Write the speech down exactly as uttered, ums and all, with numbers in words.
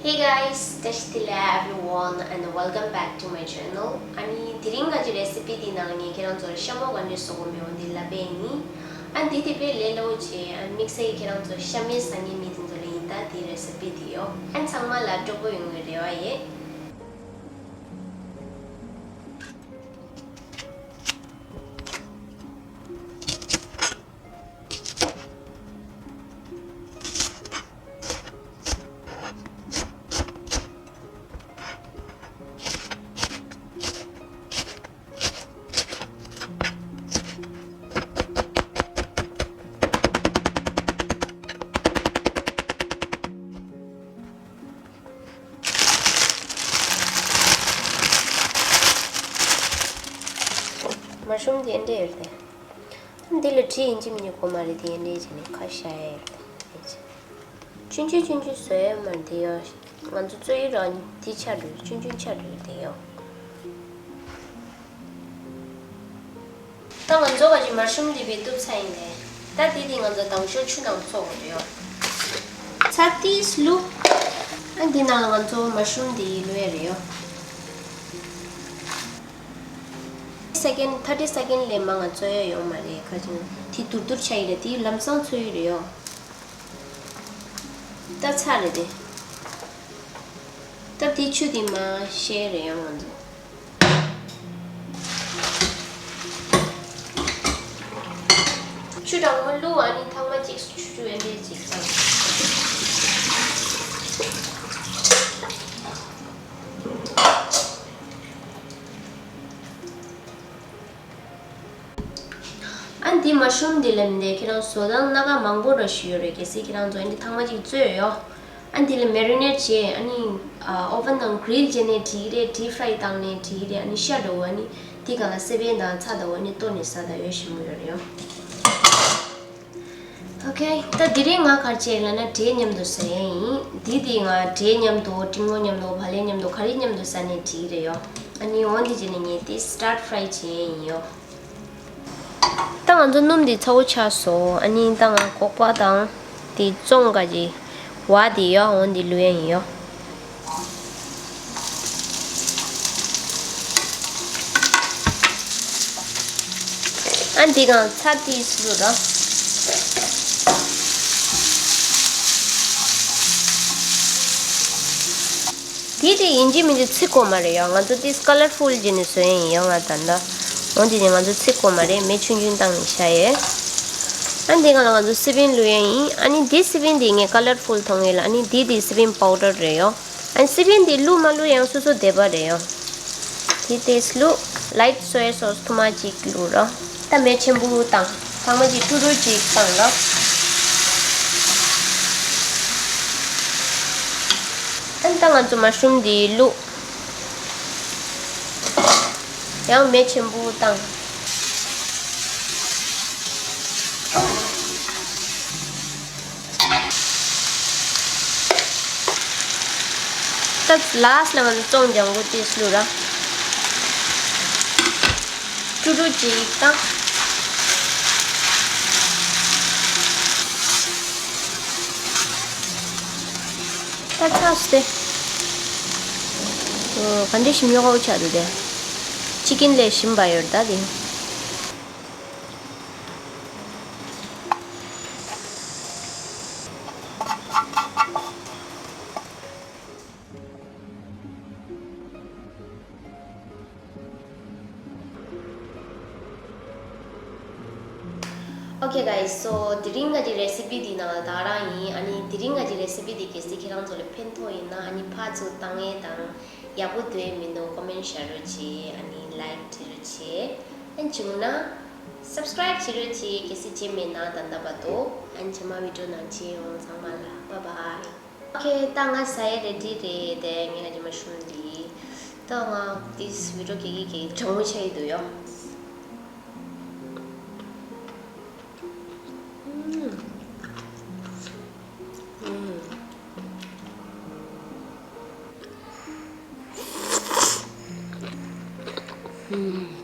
Hey guys, བཀྲ་ཤིས་བདེ་ལེགས་everyone and welcome back to my channel. ཨ་ནི་དེ་རིང་ང་ཚོའི་རེ་སི་པི་འདིའི་ནང་ངས་ཁྱེད་རང་ཚོར་ཤ་མོག་ག་འདྲས་བཟོ་དགོས་མེད་འོ་འདི་ལབ་པ་ཡིན། ཨ་འདི་དེ་དཔེ་ལས་སླ་པོ་བྱས། ཨ་དམིགས་བསལ་གྱིས་ཁྱེད་རང་ཚོ་ཤ་མེད་ཟ་མཁན་མི་དེ་ཚོ་ལ་ཡིན། ད་དེའི་རེ་སི་པི་འདི་ཡོད། ཨ་ཚང་མ་ལ་སྤྲོ་པོ་ཡོང་བའི་རེ་བ་ཡོད། མ་ཤུམ་དེ་འདྲས་ཡོད་དེ། འདི་ལ་དྲི་ཡིན་གཅིག་མིན་གཅིག་དགོས་མ་རེད། དེ་འདྲས་བྱས་ནས་ཁ་ཤས་ཡོད་དེ། ཆུང་ཆུང་ཆུང་ཆུང་བཟོ་ཡ་མ་རེད་དེ་ཡོ། ང་ཚོ་བཙོས་ཡི་ར་འདི་ཆགས་འགྲོ། ཆུང་ཆུང་ཆགས་འགྲོ་དེ་ཡོ། ད་ང་ཚོ་ག་ཅིག་མ་ཤུམ་འདི་བས་གཏུབ་ཚར་ཡིན་ལེ། ད་འདི་འདི་ང་ཚོ་དང་ཤོག་ཆུ་ནང་བཙོ་དགོས་རེད་ཡོ། ཚྭ་ཏིས་བླུགས། ཨ་འདི་ནང་ལ་ང་ཚོ་མ་ཤུམ་འདི་བླུགས་ཡ་རེད་ཡོ། སེ་ཀེན་ཐར་ཊི་སེ་ཀེན་ལས་མང་ང་བཙོ་ཡ་ཡོད་མ་རེད། ཁ་ཅིག་དེ་དུར་དུར་ཆགས་ཡི་རེད། དེ་ལམ་སང་བཙོ་ཡི་རེད་ཡོ། ད་ཚར་རེད་དེ། ད་དེ་ཆུ་དེ་མ་བཤད་རེད་ཡང་ང་ཚོ། ཆུ་གྲང་མོ་བླུགས། ཨ་ནི་ཐང་མ་གཅིག་ཆུ་ཆུ་ཨེ་འདྲས་ཅིག་བཏང་། ཨ་འདི་མ་ཤུམ་འདི་ལེམ་འདི་ཁྱེད་རང་བཟོ་སྟངས་སྣ་ཁ་མང་པོ་ར་ཞུ་ཡོད་རེད། གལ་སྲིད་ཁྱེད་རང་ཚོ་འདི་ཐང་མ་ཅིག་བཙོས་ཡོད། ཨ་འདི་ལ་མེ་རི་ནེཊ་བྱས། ཨ་ནི་ཨ་ཨོ་ཝན་ནང་གྷི་རིལ་བྱས་ནས་བྲིས་རེད། ཌིབ་ཕ་རའི་བཏང་ནས་བྲིས་རེད། ཨ་ནི་ཤ་འདྲ་བོ་ཨ་ནི་འདི་སྒང་ལ་སེ་བན་དང་ཚྭ་འདྲ་བོ་ཨ་ནི་གཏོར་ནས་ཟ་ད་ཡོད་ཞིམ་པོ་ཡོད་རེད་ཡོ། ཨོ་ཁེ། ད་དེ་རིང་ང་ག་རེ་བྱས་ལབ་ན་འབྲས་མཉམ་དུ་ཟ་ཡས་ཡིན། འདི་དེ་ང་འབྲས་མཉམ་དུ་ཏིང་མོ་མཉམ་དུ་བག་ལེབ་མཉམ་དུ་ག་རེ་མཉམ་དུ་ཟ་ནས་བྲིས་རེད་ཡོ། ཨ་ནི་འོ་འདི་བྱས་ནས་ངས་དེ་སི་ཊར་ཕ་རའི་བྱས་ཡིན་ཡོ། ད་ང་ཚོ་སྣུམ་འདི་ཚ་པོ་ཆགས་སོང་། ཨ་ནི་ད་ང་སྒོག་པ་དང་དེ་བཙོང་ག་ཅིག་བ་དེ་ཡོ། འོ་འདི་བླུགས་ཡས་ཡིན་ཡོ། ཨ་འདི་སྒང་ཚྭ་ཏིས་བླུགས་རོགས། དེ་དེ་ཡིན་གཅིག་མིན་གཅིག་ཚིག་དགོས་མ་རེད་ཡོ། ང་ཚོ་ཏིས་ཀ་ལར་ཕུལ་བྱས་ནས་བཟོ་ཡས་ཡིན་ཡོ། ང་ད་ལྟ་འོ་འདི་ནི་ང་ཚོ་ཚིག་དགོས་མ་རེད། མེ་ཆུང་ཆུང་བཏང་ནས་བཞག་ཡས། ཨ་འདི་སྒང་ལ་ང་ཚོ་སི་པན་བླུགས་ཡས་ཡིན། ཨ་ནི་འདི་སི་པན་འདི་ངས་ཀ་ལར་ཕུལ་མཐོང་ཡས་ལ། ཨ་ནི་འདི་དེ་སི་པན་པའུ་ཌར་རེད་ཡོ། ཨ་ནི་སི་པན་འདི་བླུགས་མ་བླུགས་ཡང་སོ་སོ་འདོད་པ་རེད་ཡོ། དེ་ཏིས་བླུགས། ལའིཊ་སོ་ཡ་སོ་སི་ཐུར་མ་གཅིག་བླུགས་རོགས། ད་མེ་ཆེན་པོ་བཏང་། ཐང་མ་གཅིག་ཀྲུ་ཀྲུ་གཅིག་བཏང་རོགས། ཨ་ནི་ད་ང་ཚོ་མ་ཤུམ་འདི་བླུགས། ཡང་མེ་ཆེན་པོ་བཏང་། ད་ལཱསི་ལ་ང་ཚོ་བཙོང་ལྗང་གུ་ཏིས་བླུགས་ར། ཀྲུ་ཀྲུ་གཅིག་བཏང་། ད་ཚར་སོང་སྟེ། ཨོ། ག་འདྲ་ཞིམ་ཉོག་ཆགས་འདུག་དེ། ཅི་ཀིན་ལས་ཞིམ་པ་ཡོད་ད་དེ། Okay guys, so དེ་རིང་ང་ཚོའི་རེ་སི་པི་འདི་ནང་ལ་ད་རང་ཡིན། ཨ་ནི་དེ་རིང་ང་ཚོའི་རེ་སི་པི་འདི་གལ་སྲིད་ཁྱེད་རང་ཚོ་ལ་ཕན་ཐོགས་ཡིན་ན། ཨ་ནི་ཕར་ཚུར་བཏང་ཡས་དང་ཡག་པོ་འདུག་མི་འདུག་ཀོ་མེན་ཊི་བྱ་རོགས་བྱེད། ཨ་ནི་ལའིཀ་བྱེད་རོགས་བྱེད། ཨ་ནི་བྱུང་ན་སབ་སི་ཀ་རའིབ་བྱེད་རོགས་བྱེད། གལ་སྲིད་བྱས་མེད་ན་ད་ལྟ་བར་དུ། ཨ་ནི་རྗེས་མ་བི་ཌི་ཡོ་ནང་མཇལ་ཡོང་། ཚང་མ་ལ་བྷའི་བྷའི། ཨོ་ཁེ། ད་ང་ཟ་ཡས་རེ་ཌི་རེད་དེ། ངས་ཨ་ནི་མ་ཤུམ་འདི། ད་ང་ཏིས་བི་ཌི་ཡོ་གེ་གེ་གེ་གྲང་མོ་ཆགས་ཡི་འདུག་ཡོ། ཨུམ། ཨུམ། ཨུམ།